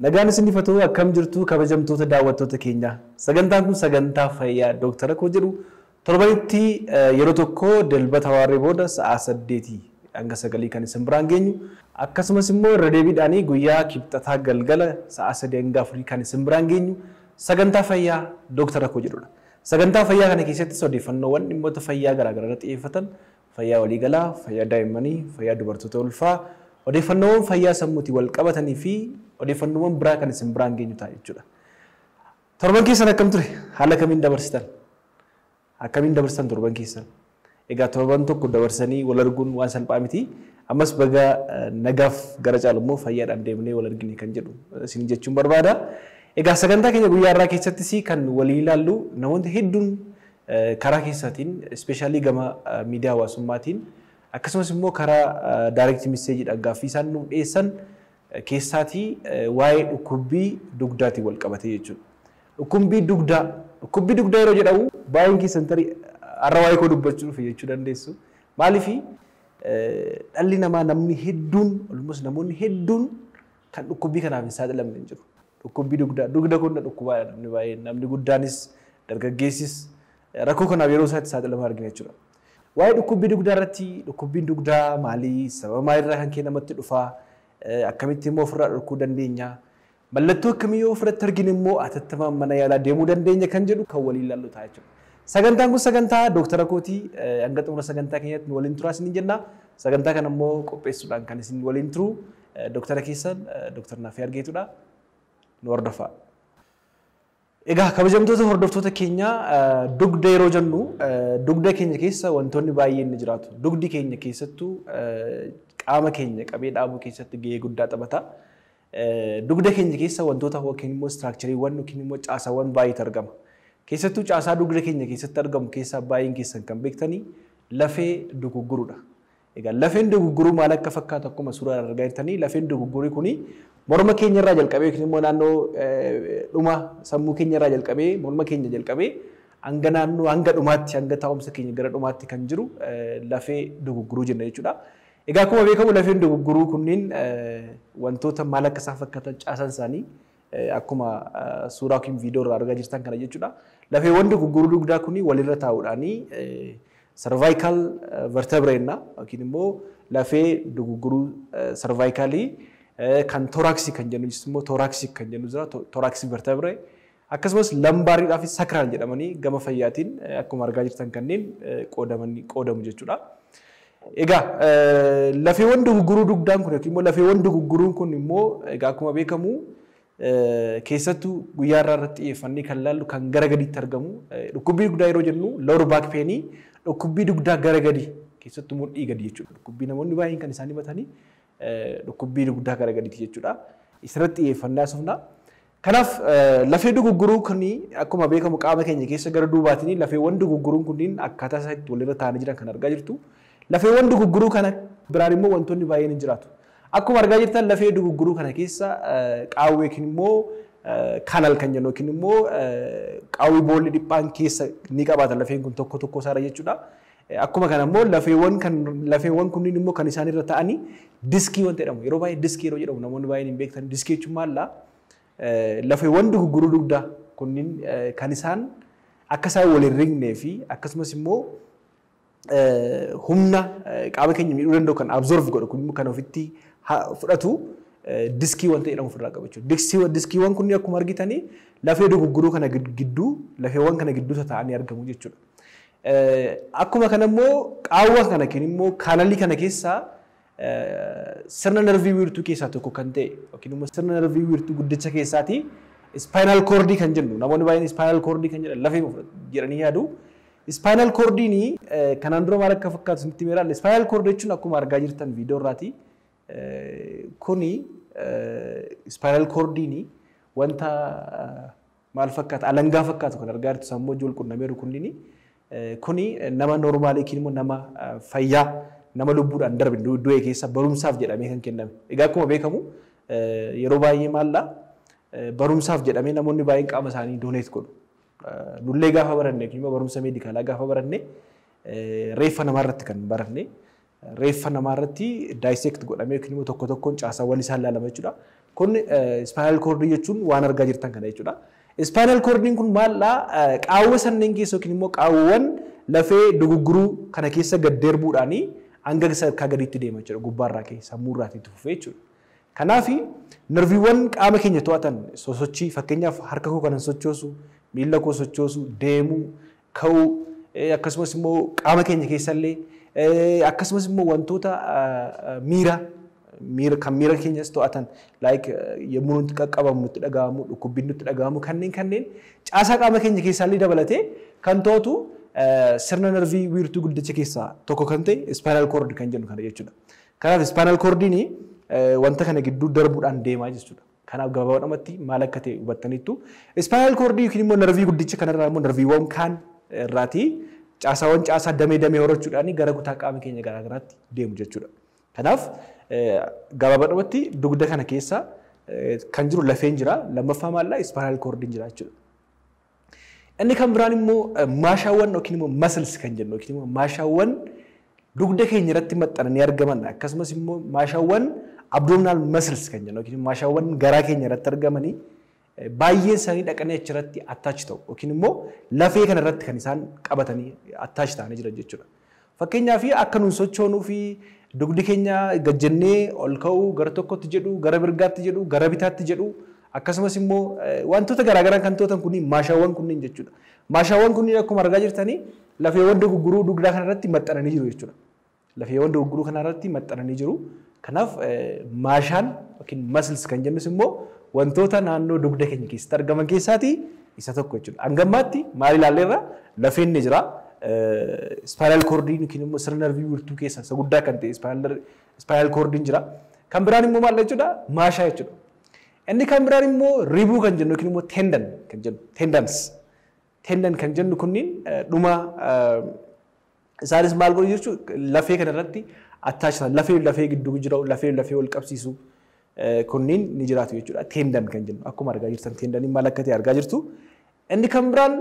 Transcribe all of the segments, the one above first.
Nagaan isiniif haa ta'u, akkam jirtu kabajamtoota daawwattoota keenyaa. Sagantaan kun sagantaa fayyaa Dooktara Koo jedhu torbanitti yeroo tokko Dilbata waaree booda sa'a 8 hanga 9 kan isin biraan geenyu, akkasumas immoo irra deebiidhaanii guyyaa Kibxataa galgala sa'a 3 hanga 4 kan isin biraan geenyu sagantaa fayyaa Dooktara Koo jedhudha. Sagantaa fayyaa kana keessattis odeeffannoowwan dhimmoota fayyaa garaagaraa irratti xiyyeeffatan, fayyaa waliigalaa, fayyaa daa'immanii, fayyaa dubartoota ulfaa, odeeffannoowwan fayyaa sammuutiin wal qabatanii fi odeeffannoowwan biraa kan isin biraan geenyu ta'a jechuudha. Torban keessan akkam ture? Haala kamiin dabarsitan? Akkamiin dabarsitan torban keessan? Egaa torban tokko dabarsanii wal arguun waan salphaa miti. Ammas baga nagaaf gara caalu immoo fayyaadhaan deemnee wal argine kan jedhu isin jechuun barbaada. Egaa sagantaa keenya guyyaa har'aa keessattis kan waliin ilaallu, namoonni hedduun karaa keessaatiin, especially gama miidiyaa hawaasummaatiin, akkasumas immoo karaa direct messageiidhaan gaaffii isaan nuuf dhiyeessan keessaatii waa'ee dhukkubbii dugdaatiin wal qabatee jechuudha. Dhukkubbii dugdaa, dhukkubbii dugdaa yeroo jedhamu baay'een keessan tarii har'a waa'ee koo dubbachuu dhufe jechuu dandeessu. Maaliif dhalli namaa, namni hedduun, almost namoonni hedduun kan dhukkubbii kanaaf hin saaxilamne hin jiru. Dhukkubbii dugdaa, dugda kun dhukkubaadha namni baay'een, namni guddaanis dargaggeessis rakkoo kanaaf yeroo isaatti saaxilamaa argina jechuudha. Waa'ee dhukkubbii dugdaa irratti, dhukkubbiin dugdaa maalii, sababa maalirraa kan ka'e namatti dhufaa, akkamitti immoo ofirraa dhorkuu dandeenya, mallattoo akkamii yoo ofirratti argine immoo atattamaan mana yaalaa deemuu dandeenya kan jedhu kan waliin ilaallu ta'a jechuudha. Sagantaan kun sagantaa Dooktara Kootii, hanga xumura sagantaa keenyatti nu waliin turaa isiniin jenna. Sagantaa kana immoo qopheessuudhaan kan isin waliin turu dooktara keessan Dooktar Naafii Argeetudha. Nu hordofaa. Egaa kabajamtoota hordoftoota keenya, dugda yeroo jennu dugda keenya keessa wantoonni baay'een ni jiraatu. Dugdi keenya keessattuu qaama keenya qabee dhaabuu keessatti gahee guddaa taphata. Dugda keenya keessa wantoota yookiin immoo structureiiwwan yookiin immoo caasaawwan baay'eetu argama. Keessattuu caasaa dugda keenya keessatti argamu keessaa baay'een keessan kan beektanii lafee dugugguruudha. Egaa lafeen dugugguruu maal akka fakkaatu akkuma suuraa argaa jirtanii, lafeen duguggurii kuni morma keenya irraa jalqabee yookiin immoo naannoo dhuma sammuu keenya irraa jalqabee, morma keenya jalqabee hanga naannoo hanga dhumaatti, hanga taa'umsa keenya gara dhumaatti kan jiru lafee dugugguruu jenna jechuudha. Egaa akkuma beekamu lafeen dugugguruu kunniin wantoota maal akka isaan fakkaatan, caasaan isaanii akkuma suuraa yookiin viidiyoo irraa argaa jirtan kana jechuudha. Lafeewwan dugugguruu dugdaa kuni walirra taa'uudhaanii cervical vertebrae yookiin immoo lafee dugugguruu cervicalii, kan thoraxii kan jennu immoo thoracic kan jennu jira, thoracic vertebrae, akkasumas lumbariidhaa fi sacral jedhamanii gama fayyaatiin akkuma argaa jirtan kanneen qoodamanii qoodamu jechuudha. Egaa lafeewwan dugugguruu dugdaan kun yookiin immoo lafeewwan dugugguruun kun immoo egaa akkuma beekamu keessattuu guyyaa irraa irratti xiyyeeffannee kan laallu kan gara gadiitti argamu, dhukkubbii dugdaa yeroo jennu lower back painii, dhukkubbii dugdaa gara gadi, keessattuu mudhii gadi jechuudha. Dhukkubbii namoonni baay'een kan isaan himatanii dhukkubbii dugdaa gara gadiiti jechuudha. Isirratti xiyyeeffannee haasofna. Kanaaf lafee dugugguruu kun akkuma beekamu qaama keenya keessa gara duubaatiin lafeewwan dugugguruun kunniin akkaataa isaa itti walirra taa'anii jiran kan argaa jirtu. Lafeewwan dugugguruu kana biraan immoo wantoonni baay'een hin jiraatu. Akkuma argaa jirtan lafee dugugguruu kana keessa qaawwee yookiin immoo canal kan jennu yookiin immoo qaawwi, boolli dhiphaan keessa ni qabaata lafeen kun tokko tokko isaarra jechuudha. Akkuma kana immoo lafeewwan kunniin immoo kan isaan irra ta'anii diskii wanta jedhamu. Yeroo baay'ee diskii yeroo jedhamu namoonni baay'een hin beektan. Diskii jechuun maallaa? Lafeewwan dugugguruu dugdaa kunniin kan isaan akka isaan wal hin rignee fi akkasumas immoo humna qaama keenya miidhuu danda'u kan absorb godhu kun, kan ofitti fudhatu diskii wanta jedhamu ofirraa qaba jechuudha. Diskiiwwan kunniin akkuma argitanii lafee dugugguruu kana gidduu, lafeewwan kana gidduu taa'anii argamu jechuudha. Akkuma kana immoo qaawwa kana yookiin immoo canalii kana keessaa sirna narvii wiirtuu keessaa tokko kan ta'e yookiin immoo sirna narvii wiirtuu guddicha keessaatii spinal cordii kan jennu, namoonni baay'een spinal cordii kan jedhan lafee jedhanii yaadu. Spinal cordiin kanaan dura maal akka fakkaatu isinitti himeera. Spinal cord jechuun akkuma argaa jirtan viidiyoo irraati. Kuni spinal cordiin wanta maal fakkaata, alangaa fakkaatu kan argaa jirtu, sammuu wajjin wal qunnameeru kunniini. Kuni nama normalii yookiin immoo nama fayyaa, nama lubbuudhaan darbe, du'e keessa barumsaaf jedhamee kan kenname. Egaa akkuma beekamu yeroo baay'ee maallaa barumsaaf jedhamee namoonni baay'een qaama isaanii donate godhu. Nullee gaafa baranne yookiin immoo barumsa medicalaa gaafa baranne reeffa namaarratti kan baranne, reeffa namaarratti dissect godhamee yookiin immoo tokko tokkoon caasaawwan isaan ilaalama jechuudha. Kun spinal cord jechuun waan argaa jirtan kana jechuudha. Spinal cordiin kun maaldhaa qaawwa sanneen keessa yookiin immoo qaawwan lafee dugugguruu kana keessa gad darbuudhaanii hanga sadarkaa gadiitti deema jechuudha. Gubbaarraa ka'ee sammuurraatii itti fufee jechuudha. Kanaaf nerviiwwan qaama keenya to'atan sosochii fakkeenyaaf harka koo kanan sochoosu, miila koo sochoosu, deemuu, ka'uu akkasumas immoo qaama keenya keessallee akkasumas immoo wantoota miira miira kan miira keenyas to'atan like yommuu nuti qaqqabamu nutti dhaga'amu, dhukkubbiin nutti dhaga'amu kanneen caasaa qaama keenya keessaallee dabalatee kan to'atu sirna nervii wiirtuu guddicha keessaa tokko kan ta'e spinal cord kan jennu kana jechuudha. Kanaaf spinal cordiin wanta kana gidduu darbuudhaan deemaa jechuudha. Kanaaf gabaabadhumatti maal akka ta'e hubattaniittu. Spinal cord yookiin immoo nervii guddicha kanarraa immoo nerviiwwan kaan irraatii caasaawwan caasaa damee damee horachuudhaan gara kutaa qaama keenya garaagaraatti deemu jechuudha. Kanaaf gabaabadhumatti dugda kana keessa kan jiru lafeen jira. Lammaffaa maallaa spinal cordiin jira jechuudha. Inni kan biraan immoo maashaawwan yookiin immoo muscles kan jennu yookiin immoo maashaawwan dugda keenya irratti maxxananii argaman akkasumas immoo maashaawwan abdominal muscles kan jennu yookiin maashaawwan garaa keenya irratti argamanii baay'een isaanii dhaqanii achirratti attach ta'u yookiin immoo lafee kana irratti kan isaan qabatanii attach ta'anii jiran jechuudha. Fakkeenyaaf akka nuun sochoonuu fi dugdi keenya gajjannee ol ka'uu gara tokkotti jedhu gara mirgaatti jedhu gara bitaatti jedhu akkasumas immoo wantoota garaagaraa kan to'atan kunniin maashaawwan kunniin jechuudha. Maashaawwan kunniin akkuma argaa jirtanii lafeewwan dugugguruu dugdaa kanarratti maxxananii jiru jechuudha. Lafeewwan dugugguruu kanarratti maxxananii jiru. Kanaaf maashaan yookiin muscles kan jennus immoo wantoota naannoo dugda keenya keessatti argaman keessaatii isa tokko jechuudha. Hangammaatti maal ilaalleerra lafeen ni jira. Spinal cordiin yookiin immoo sirna nervii wiirtuu keessaa isa guddaa kan ta'e spinal cordiin jira. Kan biraan immoo maal jechuudha? Maashaa jechuudha. Inni kan biraan immoo ribuu kan jennu yookiin immoo tendon kan jennu tendons. Tendon kan jennu kunniin dhuma isaanis maal godhu jechuudha lafee kanarratti attach ta'an lafee lafee gidduu jiru lafee lafee wal qabsiisu kunniin ni jiraatu jechuudha. Tendon kan jennu akkuma argaa jirtan tendoniin maal akka ta'e argaa jirtu. Inni kan biraan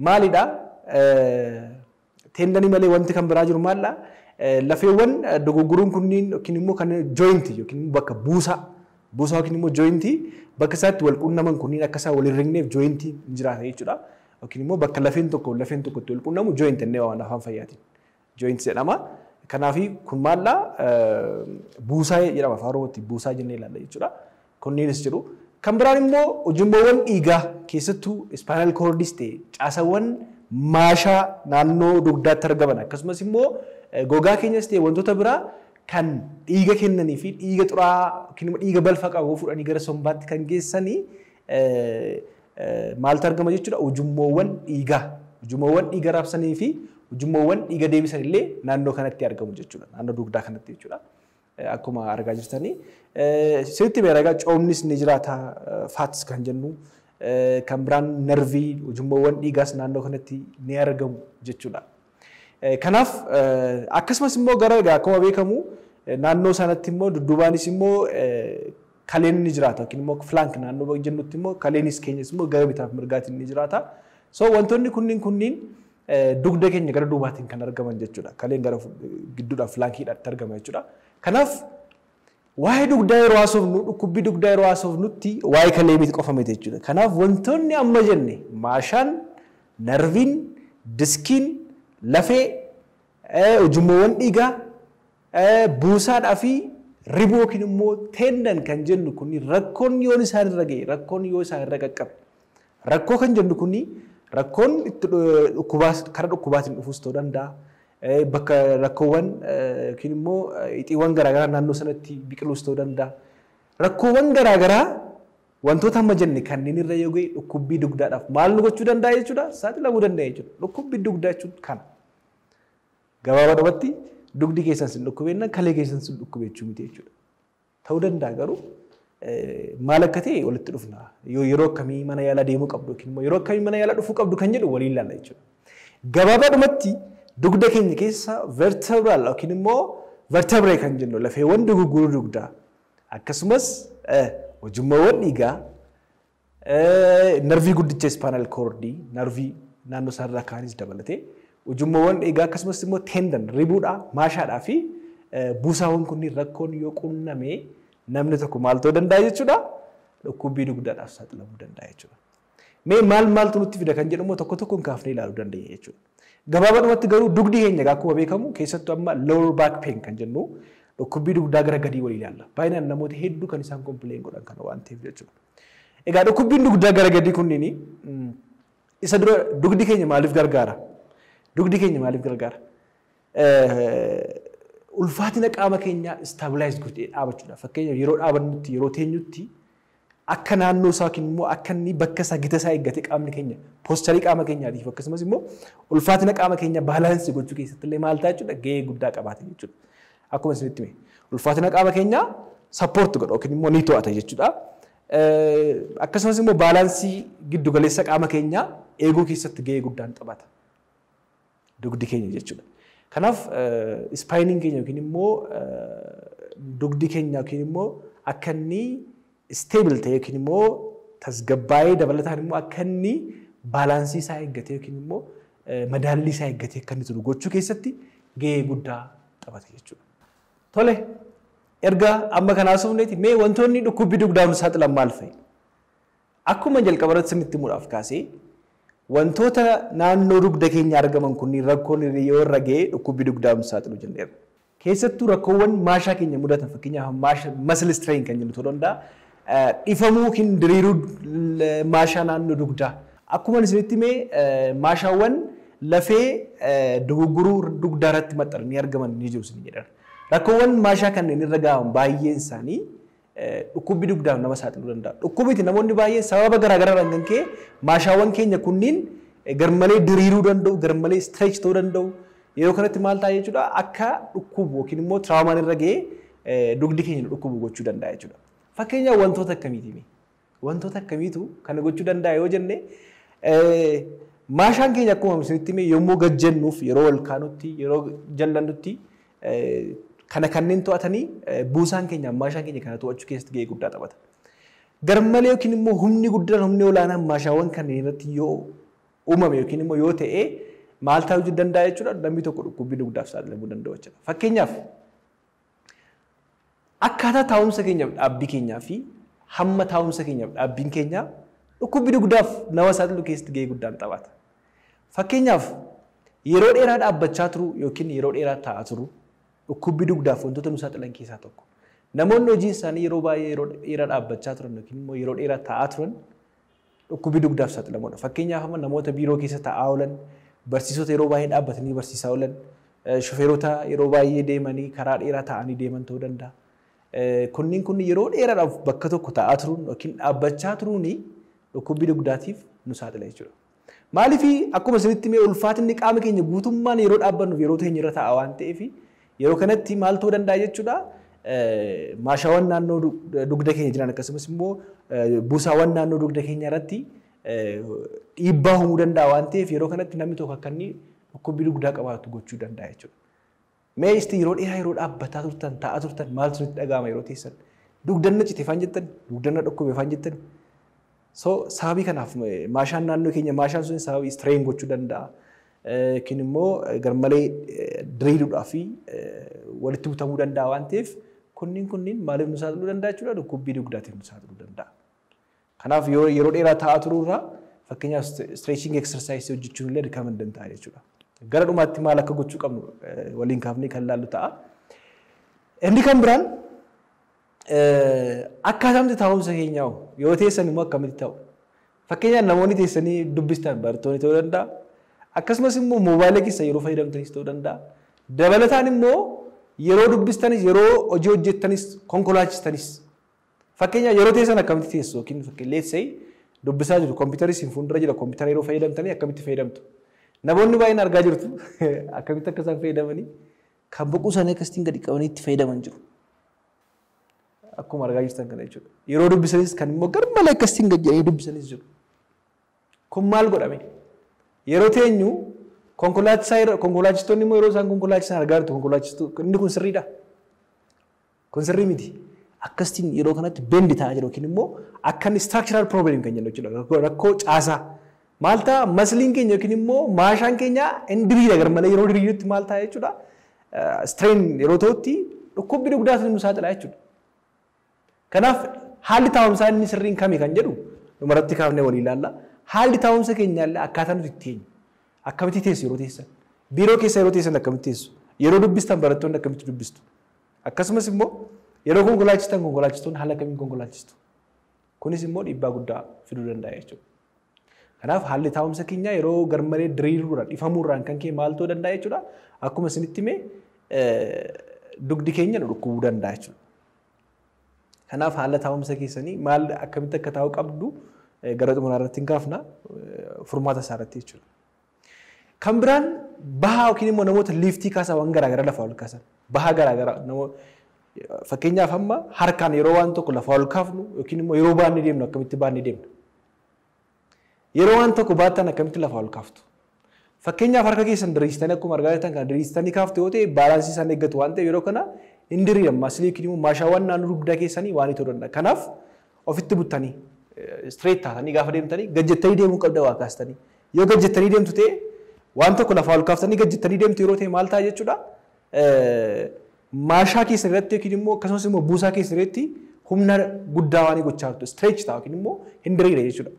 maalidha? Tendonii malee wanti kan biraa jiru maalidha? Lafeewwan dogoggoruun kunniin yookiin immoo kan jointii yookiin bakka buusaa buusaa yookiin immoo jointii bakka isaatti wal quunnaman kunniin akka isaan wal hin riqneef jointii ni jiraata jechuudha. Yookiin immoo bakka lafeen tokko lafeen tokko itti wal quunnamu joint jennee waamna afaan fayyaatiin. Joint jedhama. Kanaaf kun maallaa buusaa jedhama afaan Oromootti buusaa jennee ilaalla jechuudha. Kunniinis jiru. Kan biraan immoo ujummoowwan dhiigaa keessattuu spinal cordis ta'e caasawwan maashaa naannoo dugdaatti argaman akkasumas immoo gogaa keenyas ta'e wantoota biraa kan dhiiga kennanii fi dhiiga xuraa'aa yookiin immoo dhiiga balfa qabu fudhanii gara sombaatti kan geessanii maaltu argama jechuudha ujummoowwan dhiigaa ujummoowwan dhiiga raabsanii fi ujummoowwan dhiiga deebisan illee naannoo kanatti argamu jechuudha naannoo dugdaa kanatti jechuudha. Akkuma argaa jirtanii sirriitti beeragaa coomnis ni jiraata fats kan jennu kan biraan nervii ujummoowwan dhiigaas naannoo kanatti ni argamu jechuudha. Kanaaf akkasumas immoo gara egaa akkuma beekamu naannoo sanatti immoo dudduubaanis immoo kaleen ni jiraata yookiin immoo flank naannoo jennutti immoo kaleenis keenyas immoo gara bitaaf mirgaatiin ni jiraata. So wantoonni kunniin dugda keenya gara duubaatiin kan argaman jechuudha. Kaleen gara gidduudhaan flankiidhaatti argama jechuudha. Kanaaf waa'ee dugdaa yeroo haasofnu dhukkubbii dugdaa yeroo haasofnutti waa'ee kalee miti qofa miti jechuudha. Kanaaf wantoonni amma jenne maashaan, nerviin, diskiin, lafee, ujummoowwan dhiigaa, buusaadhaa fi ribuu yookiin immoo tendon kan jennu kun rakkoon yoo isaan irra ga'e rakkoon yoo isaan irra qaqqabe rakkoo kan jennu kun rakkoon itti dhukkubaas karaa dhukkubaatiin dhufuus ta'uu danda'a. Bakka rakkoowwan yookiin immoo ixiiwwan garaagaraa naannoo sanatti biqiluus ta'uu danda'a. Rakkoowwan garaagaraa wantoota amma jenne kanneen irra yoo ga'e dhukkubbii dugdaadhaaf maal nu gochuu danda'a jechuudha saaxilamuu danda'a jechuudha. Dhukkubbii dugdaa jechuun kana. Gabaabadhumatti dugdi keessan sin dhukkubeenna kalee keessan sin dhukkube jechuu miti jechuudha. Ta'uu danda'a garuu maal akka ta'e walitti dhufna. Yeroo akkamii mana yaalaa deemuu qabdu yookiin immoo yeroo akkamii mana yaalaa dhufuu qabdu kan jedhu waliin ilaalla jechuudha. Gabaabadhumatti dugda keenya keessa vertebral yookiin immoo vertebrae kan jennu lafeewwan dugugguruu dugdaa akkasumas ujummoowwan dhiigaa nervii guddicha spinal cordii nervii naannoo isaarraa kaanis dabalatee ujummoowwan dhiigaa akkasumas immoo tendon ribuudhaa maashaadhaa fi buusaawwan kunniin rakkoon yoo qunname namni tokko maal ta'uu danda'a jechuudha? Dhukkubbii dugdaadhaaf saaxilamuu danda'a jechuudha. Mee maal maaltu nutti fida kan jedhu immoo tokko tokkoon kaafnee ilaaluu dandeenya jechuudha. Gabaabaadhumatti garuu dugdi keenya akkuma beekamu keessattuu amma lower back pain kan jennu dhukkubbii dugdaa gara gadii walii ilaalla. Baay'inaan namoota hedduu kan isaan complain godhan kana waan ta'eef jechuudha. Egaa dhukkubbiin dugdaa gara gadii kunniin isa dura dugdi keenya maaliif gargaara? Dugdi keenya maaliif gargaara? Ulfaatina qaama keenyaa stabilize godhee dhaabachuudha. Fakkeenyaaf yeroo dhaabannutti, yeroo teenyutti akka naannoo isaa yookiin immoo akka inni bakka isaa gita isaa eeggatee qaamni keenya posture qaama keenyaatiif akkasumas immoo ulfaatina qaama keenya balance gochuu keessatti illee maal ta'a jechuudha, gahee guddaa qabaata jechuudha. Akkuma isinitti hime, ulfaatina qaama keenyaa support godha yookiin immoo ni to'ata jechuudha. Akkasumas immoo balance giddu galeessa qaama keenyaa eeguu keessatti gahee guddaan taphata. Dugdi keenya jechuudha. Kanaaf spineiin keenya yookiin immoo dugdi keenya yookiin immoo akka inni stable ta'e yookiin immoo tasgabbaa'ee, dabalataan immoo akka inni balance isaa eeggatee yookiin immoo madaallii isaa eeggatee akka inni turu gochuu keessatti gahee guddaa taphata jechuudha. Tole, erga amma kanaa sufneeti, mee wantoonni dhukkubbii dugdaa nu saaxilan maal fa'i? Akkuma jalqaba irratti isinitti himuudhaaf kaasee, wantoota naannoo dugda keenya argaman kunniin rakkoon yoo irra ga'e dhukkubbii dugdaa nu saaxilu jenneerra. Keessattuu rakkoowwan maashaa keenya mudatan, fakkeenyaaf muscle strain kan jennu ta'uu danda'a. Dhifamuu yookiin diriiruu maashaa naannoo dugdaa. Akkuma isinitti himee, maashaawwan lafee dugugguruu dugdaa irratti maxxananii argaman ni jiru isin jedhan. Rakkoowwan maashaa kanneen irra gahan baay'een isaanii dhukkubbii dugdaaf nama saaxiluu danda'a. Dhukkubiti namoonni baay'een sababa garaa garaadhaan kan ka'e maashaawwan keenya kunniin garmalee diriiruu danda'u, garmalee stretch ta'uu danda'u. Yeroo kanatti maal ta'a jechuudha? Akka dhukkubu yookiin immoo traumaan irra ga'ee dugdi keenya dhukkubu gochuu danda'a jechuudha. Fakkeenyaaf wantoota akkamiiti? Wantoota akkamiitu kana gochuu danda'a yoo jenne, maashaan keenya akkuma isinitti hime yommuu gad jennuuf, yeroo ol kaanutti, yeroo jallannutti kana kanneen to'atanii buusaan keenya maashaan keenya kana to'achuu keessatti gahee guddaa taphata. Garmalee yookiin immoo humni guddaan, humni olaanaan maashaawwan kanneen irratti yoo uumame yookiin immoo yoo ta'e maal ta'uu danda'a jechuudha? Namni tokko dhukkubbii dugdaaf saaxilamuu danda'u jechuudha. Fakkeenyaaf akkaataa taa'umsa keenyaaf dhaabbii keenyaa fi hamma taa'umsa keenyaaf dhaabbiin keenyaa dhukkubbii dugdaaf nama saaxilu keessatti gahee guddaan taphata. Fakkeenyaaf yeroo dheeraa dhaabbachaa turuu yookiin yeroo dheeraa taa'aa turuu dhukkubbii dugdaaf wantoota nu saaxilan keessaa tokko. Namoonni hojii isaanii yeroo baay'ee yeroo dheeraa dhaabbachaa turan yookiin immoo yeroo dheeraa taa'aa turan dhukkubbii dugdaaf saaxilamoodha. Fakkeenyaaf amma namoota biiroo keessa taa'aa oolan, barsiisota yeroo baay'ee dhaabbatanii barsiisaa oolan, shufeerota yeroo baay'ee deemanii karaa dheeraa taa'anii deeman ta'uu danda'a. Kunniin kun yeroo dheeraadhaaf bakka tokko taa'aa turuun yookiin dhaabbachaa turuun dhukkubbii dugdaatiif nu saaxila jechuudha. Maaliif? Akkuma isinitti himee, ulfaatinni qaama keenya guutummaan yeroo dhaabbannuuf yeroo teenya irra taa'a waan ta'eef yeroo kanatti maal ta'uu danda'a jechuudha? Maashaawwan naannoo dugda keenya jiran akkasumas immoo buusaawwan naannoo dugda keenya irratti dhiibbaa uumuu danda'a waan ta'eef yeroo kanatti namni tokko akka inni dhukkubbii dugdaa qabaatu gochuu danda'a jechuudha. Mee isti yeroo dheeraa yeroo dhaabbataa turtan, taa'aa turtan maaltu isinitti dhaga'ama yeroo teessan? Dugdanna cite faan jettan, dugdanna dhukkube faan jettan. So sababii kanaaf maashaan naannoo keenya, maashaan sun sababii strain gochuu danda'a. Yookiin immoo garmalee diriiruudhaa fi walitti butamuu danda'a waan ta'eef kunniin maaliif nu saaxiluu danda'a jechuudha? Dhukkubbii dugdaatiif nu saaxiluu danda'a. Kanaaf yeroo dheeraa taa'aa turuurraa fakkeenyaaf stretching exercise hojjechuun illee dirqama hin ta'a jechuudha. Gara dhumaatti maal akka gochuu qabnu waliin kaafnee kan ilaallu ta'a. Inni kan biraan akkaataa taa'umsa keenyaa yoo teessan immoo akkamitti ta'u? Fakkeenyaaf namoonni teessanii dubbistan barattoonni ta'uu danda'a. Akkasumas immoo moobaayila keessa yeroo fayyadamtanis ta'uu danda'a. Dabalataan immoo yeroo dubbistanis, yeroo hojii hojjettanis, konkolaachistanis. Fakkeenyaaf yeroo teessan akkamitti teessu? Yookiin let's say dubbisaa jiru, kompiitarri isin fuuldura jira, kompiitara yeroo fayyadamtanii akkamitti fayyadamtu? Namoonni baay'een argaa jirtu akkamitti akka isaan fayyadamanii kan boquu isaanii akkasitiin gadi qabanii itti fayyadaman jiru. Akkuma argaa jirtan kana jechuudha. Yeroo dubbisanis kan immoo garmalee akkasitiin gadi jedhanii dubbisanis jiru. Kun maal godhame? Yeroo teenyu konkolaachistoonni immoo yeroo isaan konkolaachisan argaa jirtu, konkolaachistu inni kun sirriidha. Kun sirrii miti. Akkasitiin yeroo kanatti bend ta'aa jira yookiin immoo akka inni structural problem kan jennu jechuudha. Rakkoo caasaa. Maal ta'a? Muscleiin keenya yookiin immoo maashaan keenya inni diriira, garmalee yeroo diriirutti maal ta'a jechuudha? Strain yeroo ta'utti dhukkubbi dugdaatu nu saaxila jechuudha. Kanaaf haalli taa'umsaa inni sirriin kami kan jedhu dhumarratti kaafnee walii ilaalla. Haalli taa'umsa keenyaallee akkaataa nuti itti teenyu. Akkamitti teessu yeroo teessan? Biiroo keessa yeroo teessan akkamitti teessu? Yeroo dubbistan barattoonni akkamitti dubbistu? Akkasumas immoo yeroo konkolaachistan konkolaachistoonni haala kamiin konkolaachistu? Kunis immoo dhiibbaa guddaa fiduu danda'a jechuudha. Kanaaf haalli taa'umsa keenyaa yeroo garmalee diriiruudhaan dhifamuurraan kan ka'e maal ta'uu danda'a jechuudha. Akkuma isinitti hime dugdi keenya nu dhukkubuu danda'a jechuudha. Kanaaf haala taa'umsa keessanii maal akkamitti akka taa'u qabdu gara xumuraa irratti hin kaafna furmaata isaa irratti jechuudha. Kan biraan bahaa yookiin immoo namoota liiftii kaasan waan garaagaraa lafaa ol kaasan bahaa garaagaraa fakkeenyaaf amma harkaan yeroo waan tokko lafaa ol kaafnu yookiin immoo yeroo baannee deemnu akkamitti baannee deemna. Yeroo waan tokko baattan akkamitti lafaa ol kaaftu. Fakkeenyaaf harka keessan diriirsitanii akkuma argaa jirtan kana diriirsitanii kaaftu yoo ta'e baalaansii isaan eeggatu waan ta'eef yeroo kana hin diriiran maasilii yookiin immoo maashaawwan naannoo dugdaa keessanii waan ta'uu danda'a. Kanaaf ofitti buttanii straight taatanii gaafa deemtanii gajjattanii deemuu qabda waa kaastanii. Yoo gajjattanii deemtu ta'e waan tokko lafaa ol kaaftanii gajjattanii deemtu yeroo ta'e maal ta'a jechuudha. Maashaa keessan irratti yookiin immoo akkasumas immoo buusaa keessan irratti humna guddaa waan gochaa jirtu stretch ta'a yookiin immoo hin diriire jechuudha.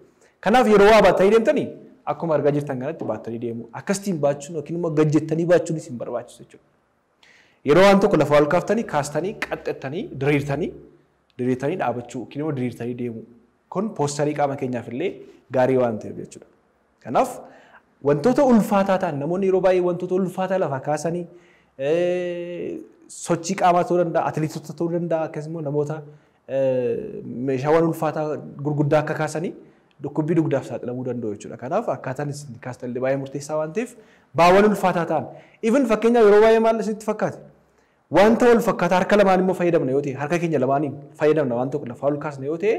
Kanaaf yeroo waa baattanii deemtanii akkuma argaa jirtan kanatti baattanii deemu. Akkasitiin baachuun yookiin immoo gajjattanii baachuunis hin barbaachisu jechuudha. Yeroo waan tokko lafaa ol kaaftanii kaastanii qaxxattanii diriirtanii dhaabachuu yookiin immoo diriirtanii deemu. Kun poostarii qaama keenyaaf illee gaarii waan ta'eef jechuudha. Kanaaf wantoota ulfaataa ta'an namoonni yeroo baay'ee wantoota ulfaataa lafa kaasanii sochii qaamaa ta'uu danda'a, atileetota ta'uu danda'a, akkasumas namoota meeshaawwan ulfaataa gurguddaa akka kaasanii dhukkubbii dugdaaf saaxilamuu danda'u jechuudha. Kanaaf akkaataan isin kaastan illee baay'ee murteessaa waan ta'eef baawwan ulfaataa ta'an. Even fakkeenyaaf yeroo baay'ee maal isinitti fakkaate? Wanta wal fakkaataa harka lamaan immoo fayyadamna yoo ta'e harka keenya lamaaniin fayyadamna waan tokko lafaa ol kaasna yoo ta'e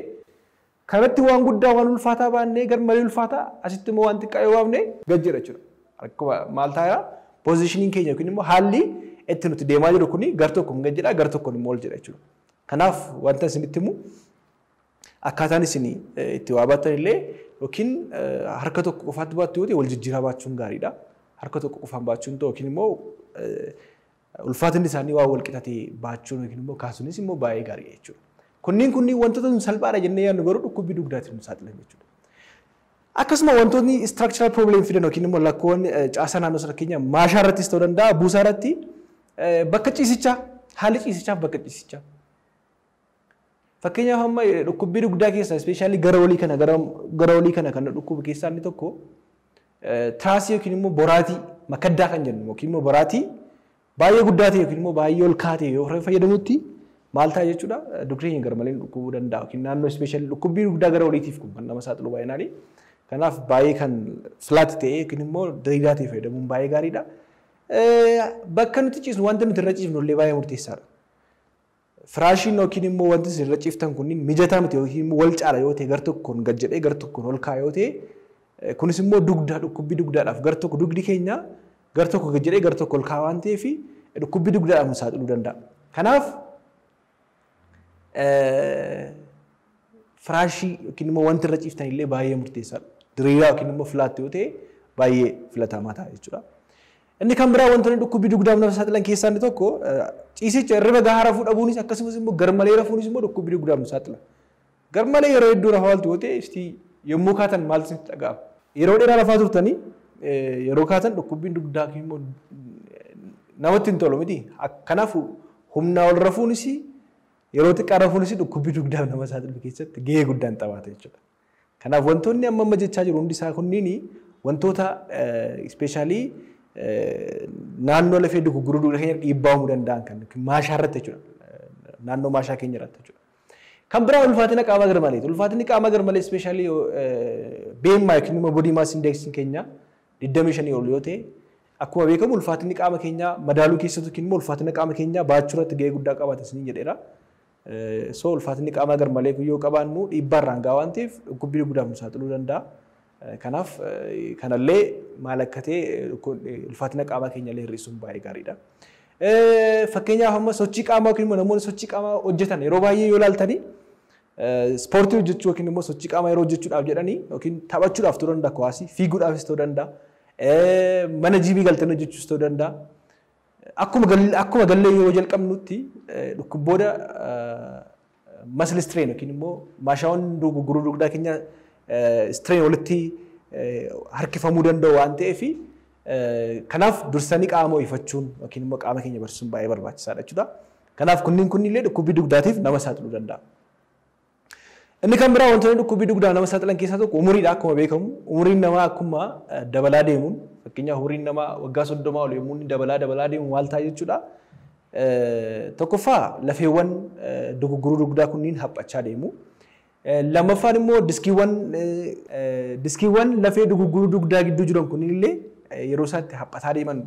kanatti waan guddaa waan ulfaataa baannee garmalee ulfaataa asitti immoo waan xiqqaa yoo baafne gad jedha jechuudha. Akkuma maal ta'a poozishiniin keenya yookiin immoo haalli itti nuti deemaa jiru kuni gar tokkoon gad jedha gar tokkoon immoo ol jedha jechuudha. Kanaaf wanta isinitti himu akkaataan isin itti waa baattan illee yookiin harka tokko qofaatti baattu yoo ta'e wal jijjiiraa baachuun gaariidha. Harka tokko qofaan baachuun ta'u yookiin immoo ulfaatinni isaanii waa wal qixatee baachuun yookiin immoo kaasuunis immoo baay'ee gaariidha jechuudha. Kunniin wantoota nu salphaadha jennee yaadnu garuu dhukkubbii dugdaatiin nu saaxilan jechuudha. Akkasuma wantoonni structural problem fidan yookiin immoo lakkoon caasaa naannoo sana keenya maashaa irrattis ta'uu danda'a buusaa irratti bakka ciisichaa haalli ciisichaaf bakka ciisichaa. Fakkeenyaaf amma dhukkubbii dugdaa keessaa ispeeshaalii gara olii kana gara olii kana kan dhukkubu keessaa inni tokko tiraasii yookiin immoo boraatii makaddaa kan jennu yookiin immoo boraatii baay'ee guddaa ta'e yookiin immoo baay'ee ol kaatee yoo fayyadamutti maal ta'a jechuudha dugdi keenya garmalee dhukkubuu danda'a yookiin naannoo ispeeshaalii dhukkubbii dugdaa gara oliitiif kun kan nama saaxilu baay'inaani. Kanaaf baay'ee kan flat ta'e yookiin immoo diriiraa ta'e fayyadamuun baay'ee gaariidha. Bakka nuti ciisnu wanta nuti irra ciifnu illee baay'ee murteessaadha. Firaashiin yookiin immoo wanti isin irra ciiftan kunniin mijataa miti yookiin immoo wal caala yoo ta'e gar tokkoon gad jedhee gar tokkoon ol ka'a yoo ta'e kunis immoo dugdaa dhukkubbii dugdaadhaaf gar tokko dugdi keenya gar tokko gad jedhee gar tokko ol ka'a waan ta'eef dhukkubbii dugdaadhaaf nu saaxiluu danda'a. Kanaaf firaashii yookiin immoo wanti irra ciiftan illee baay'ee murteessaadha. Diriiraa yookiin immoo filaatti yoo ta'e baay'ee filatamaa ta'a jechuudha. Inni kan biraa wantoonni dhukkubbii dugdaaf nama saaxilan keessaa inni tokko ciisicha hirriba gahaa rafuu dhabuunis akkasumas immoo garmalee rafuunis immoo dhukkubbii dugdaaf nu saaxila. Garmalee yeroo hedduu rafaa ooltu yoo ta'e ifti yommuu kaatan maaltu isinitti dhaga'ama? Yeroo dheeraa rafaa turtanii yeroo kaatan dhukkubbiin dugdaa immoo namatti hin tolu miti. Kanaaf humnaa ol rafuunis yeroo xiqqaa rafuunis dhukkubbii dugdaaf nama saaxilu keessatti gahee guddaan taphata jechuudha. Kanaaf wantoonni amma amma jechaa jiru hundi isaa kunniin wantoota ispeeshaalii naannoo lafee dugugguruu dugda keenya dhiibbaa uumuu danda'an kan maashaa irratti jechuudha. Naannoo maashaa keenya irratti jechuudha. Kan biraa ulfaatina qaamaa garmaleeti. Ulfaatinni qaamaa garmalee ispeeshaalii BMI yookiin immoo body mass index keenya 25 ol yoo ta'e akkuma beekamu ulfaatinni qaama keenyaa madaaluu keessatti yookiin immoo ulfaatina qaama keenyaa baachuu irratti gahee guddaa qabaata isiniin jedheera. So ulfaatinni qaamaa garmalee yoo qabaannu dhiibbaa irraan gahaa waan ta'eef dhukkubbii guddaaf nu saaxiluu danda'a. Kanaaf kanallee maal akka ta'e ulfaatina qaamaa keenya illee hir'isuun baay'ee gaariidha. Fakkeenyaaf amma sochii qaamaa yookiin immoo namoonni sochii qaamaa hojjetan yeroo baay'ee yoo ilaaltanii ispoortii hojjechuu yookiin immoo sochii qaamaa yeroo hojjechuudhaaf jedhanii yookiin taphachuudhaaf ta'uu danda'a kuwaasii fiiguudhaafis ta'uu danda'a mana jiimii galtanii hojjechuus ta'uu danda'a. Akkuma gallee yeroo jalqabnutti dhukkubboota Muscle strain yookiin immoo maashaawwan dugugguruu dugdaa keenya strain walitti harkifamuu danda'u waan ta'eef, kanaaf dursanii qaama ho'ifachuun yookiin immoo qaama keenya barsiisuun baay'ee barbaachisaadha jechuudha. Kanaaf kunniin kunillee dhukkubbii dugdaatiif nama saaxiluu danda'a. Inni kan biraa wantoonni dhukkubbii dugdaa nama saaxilan keessaa tokko umuriidha. Akkuma beekamu umuriin namaa akkuma dabalaa deemuun, fakkeenyaaf umuriin namaa waggaa 30 ol yommuu inni dabalaa dabalaa deemu maal ta'a jechuudha? Tokkoffaa, lafeewwan dugugguruu dugdaa kunniin haphachaa deemu. Lammaffaan immoo diskiiwwan lafee dugugguruu dugdaa gidduu jiran kunniin illee yeroo isaatti haphataa deeman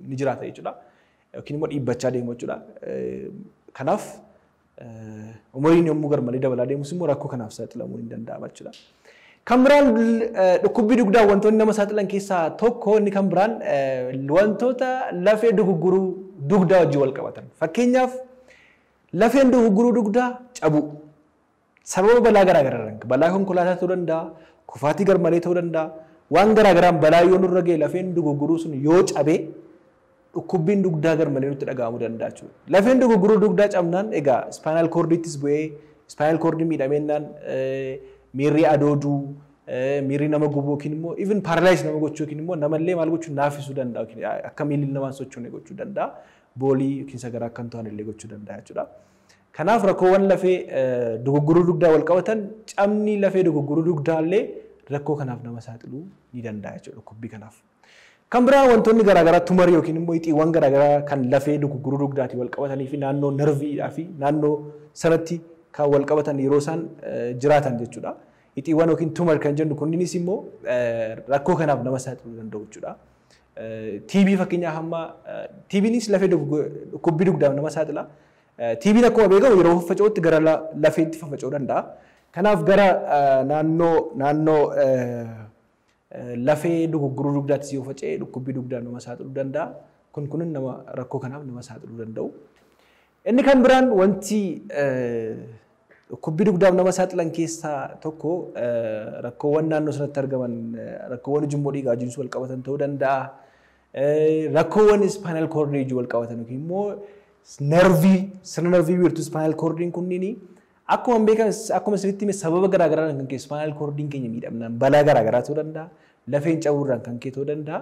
ni jiraata jechuudha. Yookiin immoo dhiibbachaa deemu jechuudha. Kanaaf umuriin yommuu garmalee dabalaa deemus immoo rakkoo kanaaf saaxilamuun ni danda'ama jechuudha. Kan biraan dhukkubbii dugdaa wantoonni nama saaxilan keessaa tokko inni kan biraan wantoota lafee dugugguruu dugdaa wajjin wal qabatan. Fakkeenyaaf, lafeen dugugguruu dugdaa cabuu. Sababa balaa garaagaraa, balaa konkolaataa ta'uu danda'a, kufaatii garmalee ta'uu danda'a. Waan garaagaraan balaa yoo nurra ga'e, lafeen dugugguruu sun yoo cabee, dhukkubbiin dugdaa garmalee nutti dhaga'amuu danda'a jechuudha. Lafeen dugugguruu dugdaa cabnaan egaa spinal cordiittis bu'ee, spinal cordii miidhameennaan miirri adooduu, miirri nama gubuu yookiin immoo even paralyze nama gochuu yookiin immoo namallee maal gochuu, naafisuu danda'a, yookiin akka miilli namaa sochoone gochuu danda'a. Boolii yookiin sagaraa akka hin taane illee gochuu danda'a jechuudha. Kanaaf rakkoowwan lafee dugugguruu dugdaa wal qabatan, cabni lafee dugugguruu dugdaa illee rakkoo kanaaf nama saaxiluu ni danda'a jechuudha, dhukkubbii kanaaf. Kan biraa wantoonni garaagaraa tumorii yookiin immoo ixiiwwan garaagaraa kan lafee dugugguruu dugdaatiin wal qabatanii fi naannoo narviidhaa fi naannoo sanatti kan wal qabatan yeroo isaan jiraatan jechuudha. Ixiiwwan yookiin tumor kan jennu kunniinis immoo rakkoo kanaaf nama saaxiluu danda'u jechuudha. TB fakkeenyaaf, hamma TBnis lafee dhukkubbii dugdaaf nama saaxila. TBn akkuma beekamu yeroo faffaca'utti gara lafeetti faffaca'uu danda'a. Kanaaf gara naannoo lafee dugugguruu dugdaatti yoo faca'e, dhukkubbii dugdaa nama saaxiluu danda'a. Kun kunin nama rakkoo kanaaf nama saaxiluu danda'u. Inni kan biraan wanti dhukkubbii dugdaaf nama saaxilan keessaa tokko rakkoowwan naannoo sanatti argaman, rakkoowwan ujummoo dhiigaa wajjin wal qabatan ta'uu danda'a. Rakkoowwan spinal cord wajjin wal qabatan yookiin immoo narvii, sirna narvii wiirtuu spinal cordiin kunniin, akkuma beekan, akkuma sirriitti hime, sababa garaagaraan kan ka'e spinal cordiin keenya miidhamnaan balaa garaagaraa ta'uu danda'a. Lafeen cabuurraan kan ka'e ta'uu danda'a.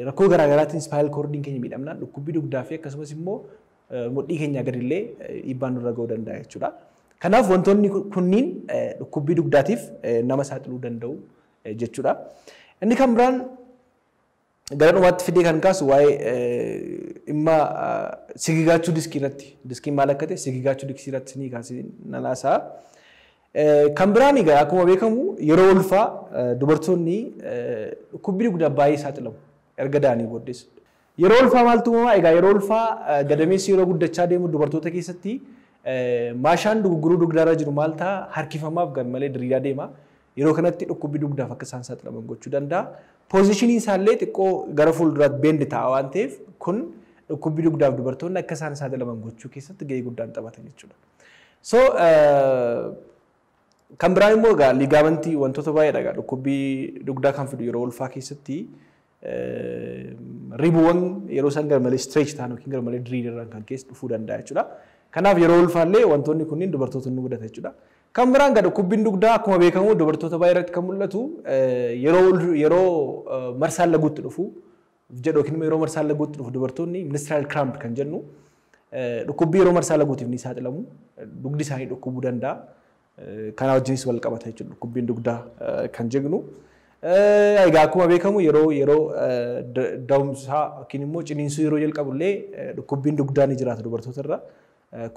Rakkoo garaagaraatiin spinal cordiin keenya miidhamnaan dhukkubbii dugdaa fi akkasumas immoo mudhii keenya gadillee dhiibbaan nurra ga'uu danda'a jechuudha. Kanaaf wantoonni kunniin dhukkubbii dugdaatiif nama saaxiluu danda'u jechuudha. Inni kan biraan gara dhumaatti fidee kan kaasu waa'ee dhimma sigigaachuu diskii irratti, diskiin maal akka ta'e, sigigaachuu diskii irratti ni kaasee nan haasa'a. Kan biraan egaa akkuma beekamu yeroo ulfaa dubartoonni dhukkubbii dugdaa baay'ee saaxilamu erga da'anii booddees. Yeroo ulfaa maaltu uumamaa? Egaa yeroo ulfaa gadameessi yeroo guddachaa deemu dubartoota keessatti maashaan dugugguruu dugdaarra jiru maal ta'a? Harkifamaaf garmalee diriiraa deema. Yeroo kanatti dhukkubbii dugdaaf akka isaan saaxilaman gochuu danda'a. Positioniin isaallee xiqqoo gara fuulduraatti bend ta'a waan ta'eef, kun dhukkubbii dugdaaf dubartoonni akka isaan saaxilaman gochuu keessatti gahee guddaan taphatan jechuudha. So kan biraan immoo egaa ligamentii, wantoota baay'eedha egaa dhukkubbii dugdaa kan fidu. Yeroo ulfaa keessatti ribuuwwan yeroo isaan garmalee stretch ta'an yookiin garmalee diriiran kan keessa dhufuu danda'a jechuudha. Kanaaf yeroo ulfaallee wantoonni kunniin dubartoota ni mudata jechuudha. Kan biraan egaa dhukkubbiin dugdaa akkuma beekamu dubartoota baay'ee irratti kan mul'atu yeroo marsaan laguutti dhufu jedhu, yookiin immoo yeroo marsaan laguutti dhufu dubartoonni menstrual cramp kan jennu dhukkubbii yeroo marsaa laguutiif ni saaxilamu. Dugdi isaanii dhukkubuu danda'a. Kana wajjinis wal qabata jechuudha dhukkubbiin dugdaa kan jennu. Egaa akkuma beekamu yeroo da'umsaa yookiin immoo ciniinsuu yeroo jalqabu illee dhukkubbiin dugdaa ni jiraata dubartoota irra.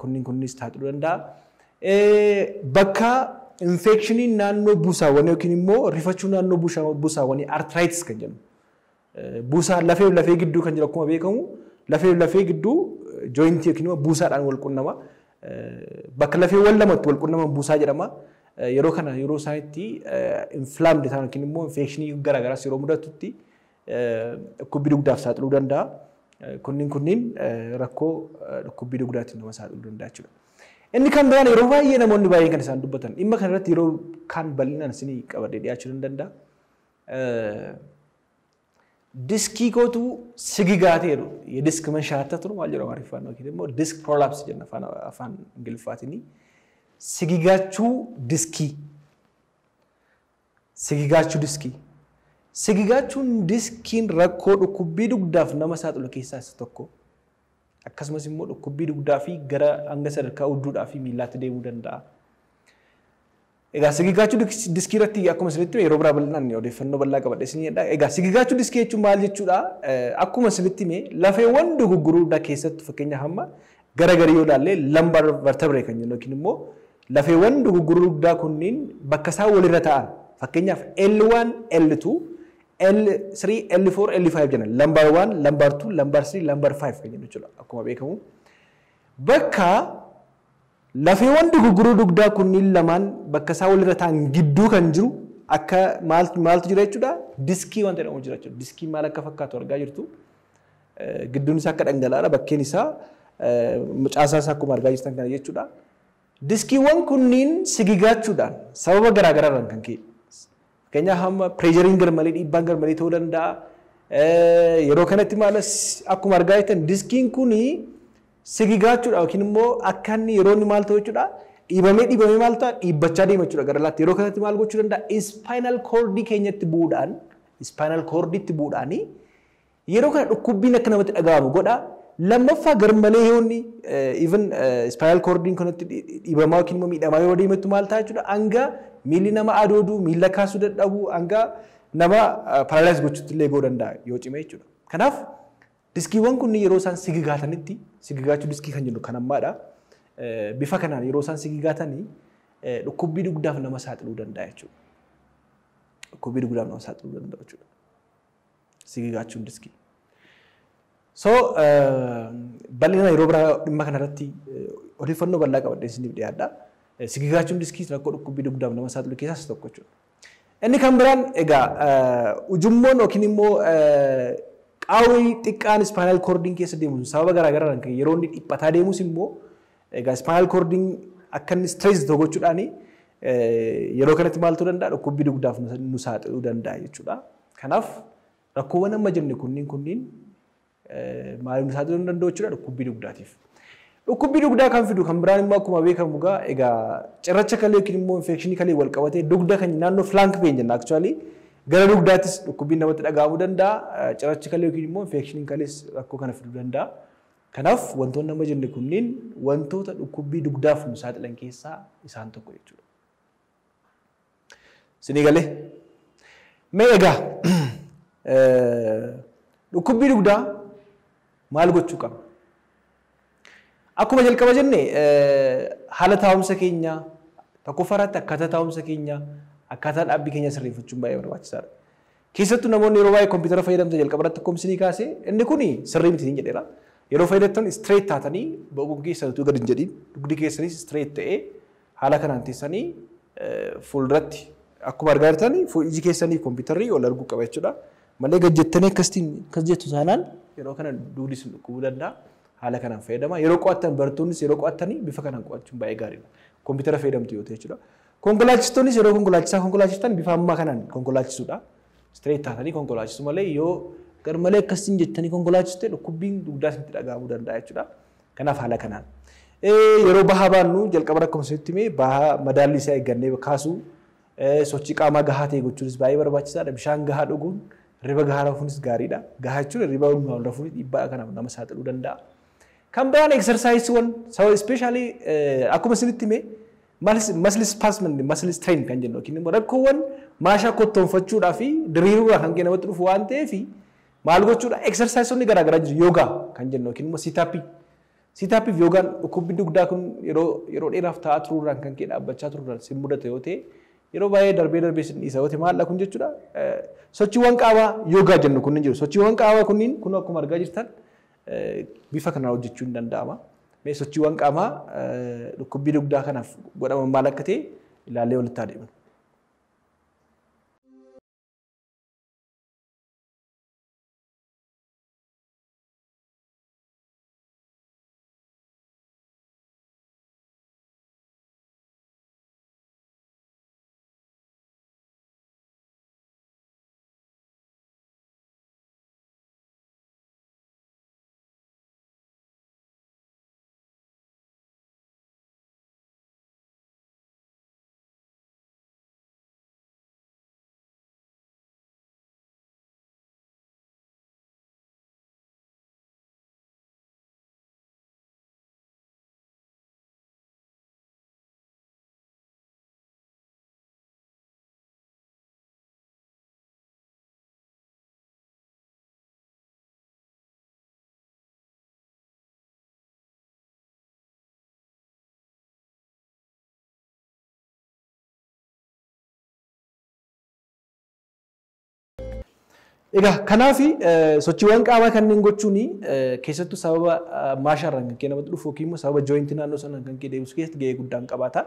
Kunniin kunniis saaxiluu danda'a. Bakka infectioniin naannoo buusaawwanii yookiin immoo rifachuu naannoo buusaawwanii, arthritis kan jennu. Buusaa lafee lafee gidduu kan jiru, akkuma beekamu lafee lafee gidduu jointii yookiin immoo buusaadhaan wal qunnama. Bakka lafeewwan lamatti wal qunnaman buusaa jedhama. Yeroo kana yeroo isaan itti inflamed ta'an yookiin immoo infectionii garaagaraas yeroo mudatutti dhukkubbii dugdaaf saaxiluu danda'a. Kunniin kunniin rakkoo dhukkubbii dugdaatiin nama saaxiluu danda'a jechuudha. Inni kan biraan yeroo baay'ee namoonni baay'een kan isaan dubbatan, dhimma kana irratti yeroo kaan bal'inaan isinii qabadhee dhiyaachuu nan danda'a. Diskii kootu sigigaateeru, የዲስክ መንሸራተት ነው maal jedhamu Amaariffaan, yookiin immoo disc prolapse jenna afaan Ingiliffaatiin. Sigigaachuu diskii. Sigigaachuu diskii. Sigigaachuun diskiin rakkoo dhukkubbii dugdaaf nama saaxilu keessaa isa tokko. Akkasumas immoo dhukkubbii dugdaa fi gara hanga sadarkaa udduudhaa fi miillaatti deemuu danda'a. Egaa sigigaachuu diskii irratti akkuma isinitti yeroo biraa bal'inaan odeeffannoo bal'aa qabadhe isin jedha. Egaa sigigaachuu diskii jechuun maal jechuudha? Akkuma isinitti hime lafeewwan dugugguruudhaa keessatti fakkeenyaaf amma gara garii yoo ilaalle lumbar vertebrae kan jennu yookiin immoo lafeewwan dugugguruu dugdaa kunniin bakka isaan walirra ta'an fakkeenyaaf L1, L2, L3, L4, L5 jenna. Lumbar 1, lumbar 2, lumbar 3, lumbar 5 kan jennu jechuudha akkuma beekamu. Bakka lafeewwan dugugguruu dugdaa kunniin lamaan bakka isaan walirra ta'an gidduu kan jiru akka maaltu jira jechuudha? Diskii wanta jedhamu jira jechuudha. Diskii maal akka fakkaatu argaa jirtu. Gidduun isaa akka dhangala'aadha. Bakkeen isaa caasaa isaa akkuma argaa jirtan kana jechuudha. Diskiiwwan kunniin sigigaachuudhaan sababa garaagaraarraan kan ka'e. Fakkeenyaaf hamma pireeshariin garmalee dhiibbaan garmalee ta'uu danda'a. Yeroo kanatti maal akkuma argaa jirtan diskiin kunii sigigaachuudha yookiin immoo akka inni yeroo inni maal ta'u jechuudha dhiibamee dhiibamee maal ta'a dhiibbachaa deema jechuudha gara laatti. Yeroo kanatti maal gochuu danda'a? Spinal koordii keenyatti bu'uudhaan spinal koordiitti bu'uudhaanii yeroo kana dhukkubbiin akka namatti dhaga'amu godha. Lammaffaa garmalee yoo inni even spinal koordiin kanatti dhiibamaa yookiin immoo miidhamaa yoo deemettu maal ta'a jechuudha hanga miilli nama adooduu miilla kaasuu dadhabuu hanga nama paralyze gochuutti illee ga'uu danda'a yoo cime jechuudha. Kanaaf diskiiwwan kunniin yeroo isaan sigigaatanitti sigigaachuu diskii kan jennu kan ammaadha. Bifa kanaan yeroo isaan sigigaatanii dhukkubbii dugdaaf nama saaxiluu danda'a jechuudha. Dhukkubbii dugdaaf nama saaxiluu danda'a jechuudha. Sigigaachuun diskii. So bal'ina yeroo biraa dhimma kanarratti odeeffannoo bal'aa qabadhee isiniif dhiyaadha. Sigigaachuun diskii rakkoo dhukkubbii dugdaaf nama saaxilu keessaa isa tokko jechuudha. Inni kan biraan egaa ujummoon yookiin immoo qaawwi xiqqaan spinal koordiin keessa deemu sababa garaagaraadhaan kan yeroo inni dhiphataa deemus immoo egaa spinal koordiin akka inni stress ta'u gochuudhaan yeroo kanatti maal ta'uu danda'a dhukkubbii dugdaaf nu saaxiluu danda'a jechuudha. Kanaaf rakkoowwan amma jenne kunniin maaliif nu saaxiluu danda'u jechuudha dhukkubbii dugdaatiif. Dhukkubbii dugdaa kan fidu kan biraan immoo akkuma beekamu egaa cirracha kalee yookiin immoo infekshinii kalee wal qabatee dugda kan naannoo flank pain jenna actually gara dugdaattis dhukkubbiin namatti dhaga'amuu danda'a. Cirrachi kalee yookiin immoo infekshiniin kalees rakkoo kana fiduu danda'a. Kanaaf wantoonni amma jenne kunniin wantoota dhukkubbii dugdaaf nu saaxilan keessaa isaan tokko jechuudha. Isinii galee? Mee egaa dhukkubbii dugdaa maal gochuu qabna? Akkuma jalqaba jenne haala taa'umsa keenyaa tokkoffaa irratti akkaataa taa'umsa keenyaa akkaataa dhaabbii keenya sirreeffachuun baay'ee barbaachisaadha. Keessattuu namoonni yeroo baay'ee kompiitara fayyadamtan jalqaba irratti akkuma isinii kaase inni kun sirrii miti niin jedheera. Yeroo fayyadamtan straight taatanii boquun keessan utuu gad hin jedhin dugdi keessanis straight ta'ee haala kanaan teessanii fuulduratti akkuma argaa jirtan iji keessanii kompiitarri ol arguu qaba jechuudha. Malee gad jettanii akkasitiin akkas jettu taanaan yeroo kana dugdi isin dhukkubuu danda'a. Haala kanaan fayyadama. Yeroo qo'attan barattoonnis yeroo qo'attanii bifa kanaan qo'achuun baay'ee gaariidha. Kompiitara fayyadamtu yoo ta'e jechuudha. Konkolaachistoonnis yeroo konkolaachistan bifa ammaa kanaan konkolaachisuudha. Straight taatanii konkolaachisu malee yoo garmalee akkasiin jettanii konkolaachiste dhukkubbiin dugdaa isinitti dhaga'amuu danda'a jechuudha. Kanaaf haala kanaan. Yeroo bahaa baannu jalqaba akkuma isinitti hime bahaa madaalli isaa eeggannee kaasuu sochii qaamaa gahaa ta'e gochuunis baay'ee barbaachisaadha. Bishaan gahaa dhuguun hirriba gahaa rafuunis gaariidha. Gahaa jechuun hirriba hundaa ol rafuun dhiibbaa kanaaf nama saaxiluu danda'a. Kan biraan exercise-wwan especially akkuma isinitti hime muscle spasm muscle strain kan jennu yookiin immoo rakkoowwan maashaa kottoonfachuudhaa fi diriiruudhaa kan namatti dhufu waan ta'eef maal gochuudha exercise-onni garaagaraa jiru yoogaa kan jennu yookiin immoo sit-up. Sit-up fi yoogaan dhukkubbi dugdaa kun yeroo dheeraaf taa'aa turuurraan kan ka'e dhaabbachaa turuurraan sin mudata yoo ta'e yeroo baay'ee darbee darbee sin dhiisa yoo ta'e maal kun jechuudha. Sochiiwwan qaamaa yoogaa jennu kunniin jiru. Sochiiwwan qaamaa kunniin kun akkuma argaa jirtan bifa kanaan hojjechuun ni danda'ama. Mee sochiiwwan qaamaa dhukkubbii dugdaa kanaaf godhaman maal akka ta'e ilaallee walitti adeemna. Egaa kanaaf sochiiwwan qaamaa kanneen gochuun keessattuu sababa maashaarraan kan ka'e namatti dhufu yookiin immoo sababa jooyintii naannoo sanaan kan ka'e deebisuu keessatti gahee guddaan qabaata.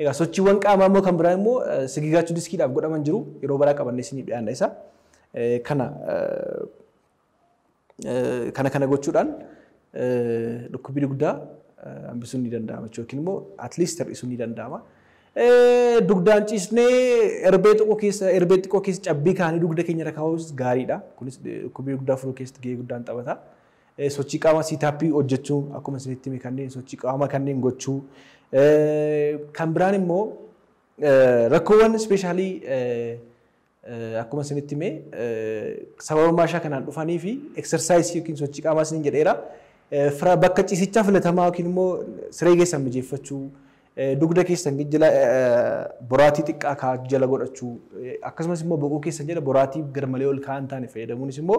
Egaa sochiiwwan qaamaa immoo kan biraa immoo sigigaachuu diskiidhaaf godhaman jiru yeroo baraa qabannee isiniif dhiyaanna isa. Kana gochuudhaan dhukkubbii dugdaa hambisuun ni danda'ama jechuudha yookiin immoo at least hir'isuun ni danda'ama. Dugdaan ciisnee erbee xiqqoo keessa cabbii kaanii dugda keenya irra kaa'uus gaariidha. Kunis dhukkubbii dugdaa furuu keessatti gahee guddaan taphata. Sochii qaamaa siitaappii hojjechuu akkuma isinitti hime kanneen sochii qaamaa kanneen gochuu. Kan biraan immoo rakkoowwan ispeeshaalii akkuma isinitti hime sababa maashaa kanaan dhufanii fi eksersaayisii yookiin sochii qaamaa isiniin jedheera. Bakka ciisichaa filatamaa yookiin immoo siree keessan mijeeffachuu, dugda keessan jala boraatii xiqqaa jala godhachuu, akkasumas immoo boqoo keessan jala boraatii garmalee ol ka'an taane fayyadamuunis immoo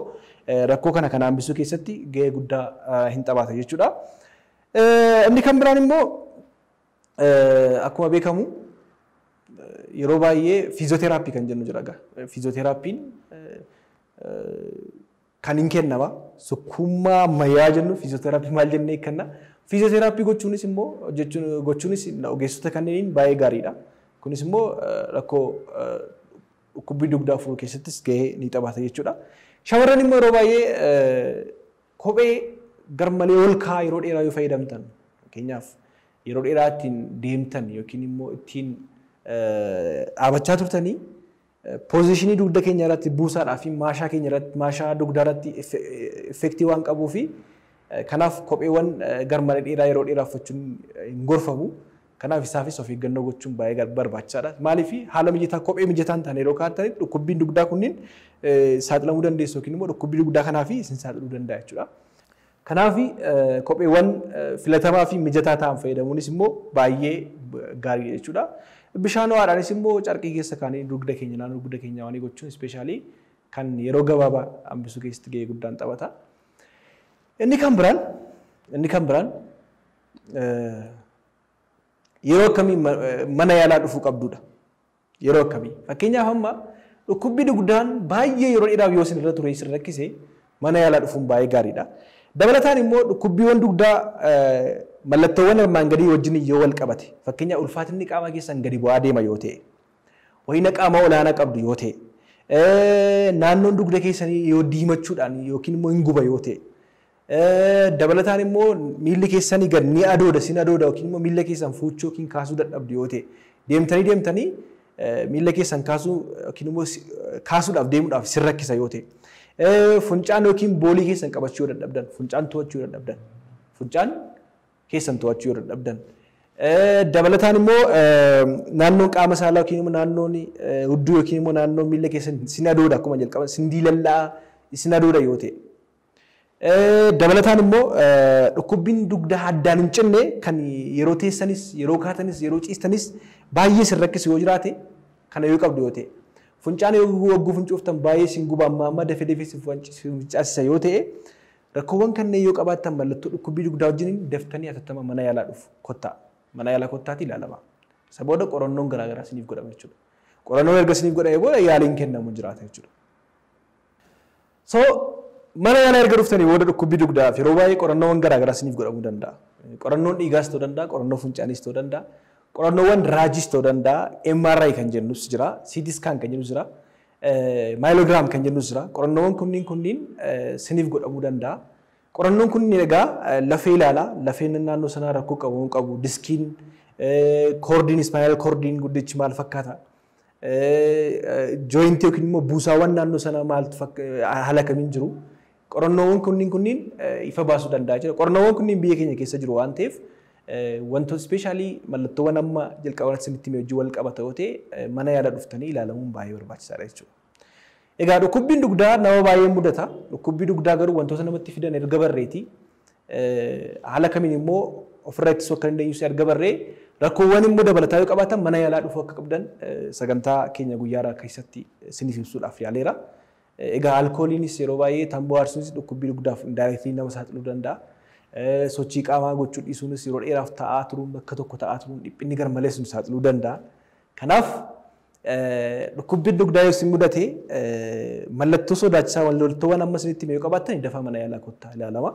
rakkoo kana kana hambisuu keessatti gahee guddaa hin taphaata jechuudha. Inni kan biraan immoo akkuma beekamu yeroo baay'ee fiiziyooteraappii kan jennu jira egaa. Fiiziyooteraapiin kan hin kennama. Sukkuummaa ammayyaa jennu fiiziyooteraappii maal jennee kenna. Fiiziyooteraappii gochuunis immoo gochuunis ogeessota kanneeniin baay'ee gaariidha. Kunis immoo rakkoo dhukkubbii dugdaa furuu keessattis gahee ni taphata jechuudha. Shamarran immoo yeroo baay'ee kophee garmalee ol ka'aa yeroo dheeraa yoo fayyadamtan fakkeenyaaf yeroo dheeraa ittiin deemtan yookiin immoo ittiin dhaabachaa turtanii poozishinii dugda keenya irratti buusaadhaa fi maashaa keenya irratti maashaa dugdaa irratti effektii waan qabuu fi kanaaf kopheewwan garmalee dheeraa yeroo dheeraa uffachuun hin gorfamu. Kanaaf isaafis of eeggannoo gochuun baay'ee barbaachisaadha. Maaliif haala mijataa kophee mijataa hin taane yeroo kaa'attanitti dhukkubbiin dugdaa kunniin saaxilamuu dandeessu yookiin immoo dhukkubbii dugdaa kanaaf isin saaxiluu danda'a jechuudha. Kanaaf kopheewwan filatamaa fi mijataa ta'an fayyadamuunis immoo baay'ee gaariidha jechuudha. Bishaan ho'aadhaanis immoo carqii keessa kaanii dugda keenya naannoo dugda keenya waan gochuun ispeeshaalii kan yeroo gabaabaa hambisuu keessatti gahee guddaan taphata. Inni kan biraan yeroo akkamii mana yaalaa dhufuu qabdudha. Yeroo akkamii fakkeenyaaf amma dhukkubbii dugdaan baay'ee yeroo dheeraaf yoo isin irra ture isin rakkise mana yaalaa dhufuun baay'ee gaariidha. Dabalataan immoo dhukkubbiiwwan dugdaa mallattoowwan armaan gadii wajjin yoo wal qabate fakkeenyaaf ulfaatinni qaama keessan gadi bu'aa deema yoo ta'e, wayina qaama olaanaa qabdu yoo ta'e, naannoon dugda keessanii yoo diimachuudhaan yookiin immoo hin guba yoo ta'e, dabalataan immoo miilli keessanii gad ni adooda sin adooda yookiin immoo miilla keessan fuuchuu yookiin kaasuu dadhabdu yoo ta'e, deemtanii deemtanii miilla keessan kaasuu yookiin immoo kaasuudhaaf deemuudhaaf sin rakkisa yoo ta'e, funcaan yookiin boolii keessan qabachuu yoo dadhabdan, funcaan to'achuu yoo dadhabdan, funcaan keessan to'achuu yoo dadhabdan, dabalataan immoo naannoon qaama saalaa yookiin immoo naannoon hudduu yookiin immoo naannoon miilla keessan sin adooda akkuma jalqaban sin diilallaa sin adooda yoo ta'e, dabalataan immoo dhukkubbiin dugdaa addaan hin cinne kan yeroo teessanis yeroo kaatanis yeroo ciistanis baay'ee sin rakkisu yoo jiraate kana yoo qabdu yoo ta'e, funcaan yoo wagguu fincooftan baay'ee sin guba amma amma dafee dafee sin fincaasisa yoo ta'e, rakkoowwan kanneen yoo qabaattan mallattoo dhukkubbii dugdaa wajjin daftanii hatattama mana yaalaa dhufu kottaa. Mana yaalaa kottaatti ilaalama. Isa booda qorannoon garaagaraa isiniif godhama jechuudha. Qorannoon erga isiniif godhamee booda yaaliin kennamu jiraata jechuudha. So mana yaalaa erga dhuftanii booda dhukkubbii dugdaaf yeroo baay'ee qorannoowwan garaagaraa isiniif godhamuu danda'a. Qorannoon dhiigaas ta'uu danda'a, qorannoo fincaanis ta'uu danda'a, qorannoowwan raajiis ta'uu danda'a, MRI kan jennus jira, CT scan kan jennus jira, myelogram kan jennus jira. Qorannoowwan kunniin isiniif godhamuu danda'a. Qorannoon kunniin egaa lafee ilaala, lafeen naannoo sanaa rakkoo qabu hin qabu, diskiin, koordiin, ispaayinaal koordiin guddichi maal fakkaata, jooyintii yookiin immoo buusaawwan naannoo sanaa maaltu haala kamiin jiru. Qorannoowwan kunniin ifa baasuu danda'a jechuudha. Qorannoowwan kunniin biyya keenya keessa jiru waan ta'eef wantoota ispeeshaalii mallattoowwan amma jalqaba isinitti hime wajjin wal qabata yoo ta'e mana yaalaa dhuftanii ilaalamuun baay'ee barbaachisaadha jechuudha. Egaa dhukkubbiin dugdaa nama baay'ee mudata. Dhukkubbii dugdaa garuu wantoota namatti fidan erga barreeti. Haala kamiin immoo ofirraa ittisuu akka dandeenyus erga barree rakkoowwan immoo dabalataa yoo qabaatan mana yaalaa dhufuu akka qabdan sagantaa keenya guyyaa keessatti isiniif ibsuudhaaf yaaleera. Egaa alkooliinis yeroo baay'ee tamboo aarsuunis dhukkubbii dugdaaf indaayirektii nama saaxiluu danda'a. Sochii qaamaa gochuu dhiisuunis yeroo dheeraaf taa'aa turuun bakka tokko taa'aa turuun dhiphinni garmalees nu saaxiluu danda'a. Kanaaf Dhukkubbiin dugdaa yoo isin mudate, mallattoo sodaachisaa, mallattoowwan amma isinitti hime yoo qabaattan, dafaa mana yaalaa kottaa ilaalama.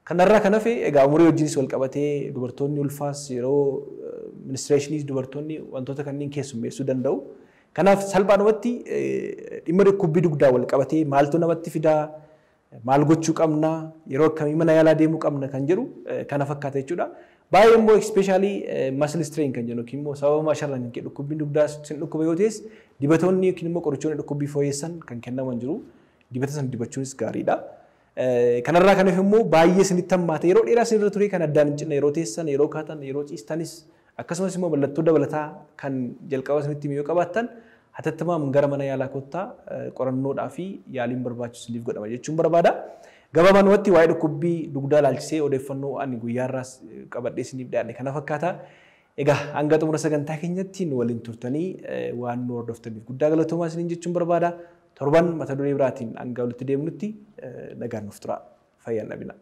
Kanarraa kan hafe egaa umurii wajjinis wal qabatee dubartoonni ulfaas, yeroo menstruationiis dubartoonni wantoota kanneen keessummeessuu danda'u. Kanaaf salphaadhumatti dhimma dhukkubbii dugdaa wal qabatee maaltu namatti fidaa, maal gochuu qabna, yeroo akkamii mana yaalaa deemuu qabna kan jedhu kana fakkaata jechuudha. Baay'ee immoo especially muscle strain kan jennu yookiin immoo sababa maasharraan kan ka'e dhukkubbiin dugdaa sin dhukkuba yoo ta'es, dibatoonni yookiin immoo qorichoonni dhukkubbii fooyyessan kan kennaman jiru. Dibata sana dibachuunis gaariidha. Kanarraa kan hafe immoo baay'ee isinitti hammaate, yeroo dheeraa isinirra ture, kan addaan hin cinne, yeroo teessan, yeroo kaatan, yeroo ciistanis, akkasumas immoo mallattoo dabalataa kan jalqaba isinitti hime yoo qabaattan, hatattamaan gara mana yaalaa kottaa, qorannoodhaa fi yaaliin barbaachisu isiniif godhama jechuun barbaada. Gabaabumatti waa'ee dhukkubbii dugdaa ilaalchisee odeeffannoo ani guyyaarraas qabadhee isiniif dhiyaadhe kana fakkaata. Egaa hanga xumura sagantaa keenyatti nu waliin turtanii waan nu hordoftaniif guddaa galatoomaa isiniin jechuun barbaada. Torban mata duree biraatiin hanga walitti deemnutti nagaan nuuf tura. Fayyaan dhabina.